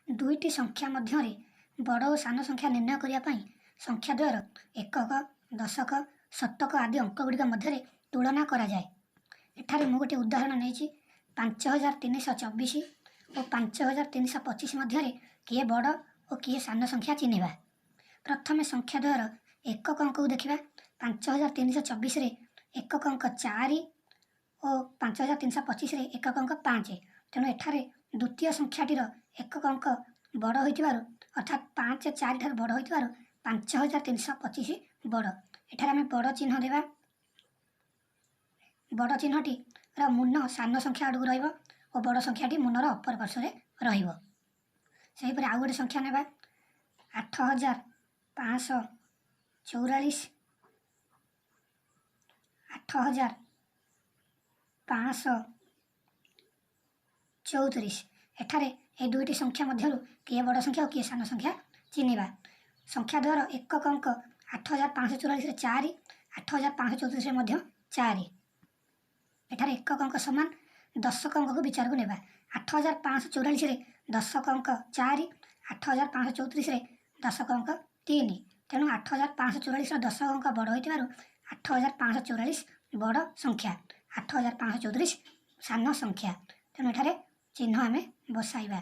ଦୁଇଟି ସଂଖ୍ୟା ମଧ୍ୟରେ ବଡ଼ ଓ ସାନ ସଂଖ୍ୟା ନିର୍ଣ୍ଣୟ କରିବା ପାଇଁ ସଂଖ୍ୟା ଦ୍ୱୟର ଏକକ, ଦଶକ, ଶତକ ଆଦି ଅଙ୍କ ଗୁଡ଼ିକ ମଧ୍ୟରେ ତୁଳନା କରାଯାଏ। ଏଠାରେ ମୁଁ ଗୋଟିଏ ଉଦାହରଣ ନେଇଛି। 5324 ଓ 5325 ମଧ୍ୟରେ କିଏ ବଡ଼ ଓ କିଏ ସାନ ସଂଖ୍ୟା ଚିହ୍ନିବା। ପ୍ରଥମେ ସଂଖ୍ୟା ଦ୍ୱୟର ଏକକ ଅଙ୍କକୁ ଦେଖିବା। 5324ରେ ଏକକ ଅଙ୍କ 4 ଓ 5325ରେ ଏକକ ଅଙ୍କ 5। ତେଣୁ ଏଠାରେ ଦ୍ୱିତୀୟ ସଂଖ୍ୟାଟିର ଏକକ ଅଙ୍କ ବଡ଼ ହୋଇଥିବାରୁ, ଅର୍ଥାତ୍ 5 4 ଠାରୁ ବଡ଼ ହୋଇଥିବାରୁ 5325 ବଡ଼। ଏଠାରେ ଆମେ ବଡ଼ ଚିହ୍ନ ଦେବା। ବଡ଼ ଚିହ୍ନଟିର ମୁନ ସାନ ସଂଖ୍ୟା ଆଡ଼କୁ ରହିବ ଓ ବଡ଼ ସଂଖ୍ୟାଟି ମୁନର ଅପର ପାର୍ଶ୍ୱରେ ରହିବ। ସେହିପରି ଆଉ ଗୋଟେ ସଂଖ୍ୟା ନେବା, 8544, 8534। ଏଠାରେ ଏହି ଦୁଇଟି ସଂଖ୍ୟା ମଧ୍ୟରୁ କିଏ ବଡ଼ ସଂଖ୍ୟା ଓ କିଏ ସାନ ସଂଖ୍ୟା ଚିହ୍ନିବା। ସଂଖ୍ୟା ଦ୍ୱୟର ଏକକ ଅଙ୍କ 8544ରେ 4, 8534ରେ ମଧ୍ୟ 4। ଏଠାରେ ଏକକ ଅଙ୍କ ସମାନ। ଦଶକ ଅଙ୍କକୁ ବିଚାରକୁ ନେବା। 8544ରେ ଦଶକ ଅଙ୍କ 4, 8534ରେ ଦଶକ ଅଙ୍କ 3। ତେଣୁ 8544ର ଦଶକ ଅଙ୍କ ବଡ଼ ହୋଇଥିବାରୁ 8544 ବଡ଼ ସଂଖ୍ୟା, 8534 ସାନ ସଂଖ୍ୟା। ତେଣୁ ଏଠାରେ ଚିହ୍ନ ଆମେ ବସାଇବା।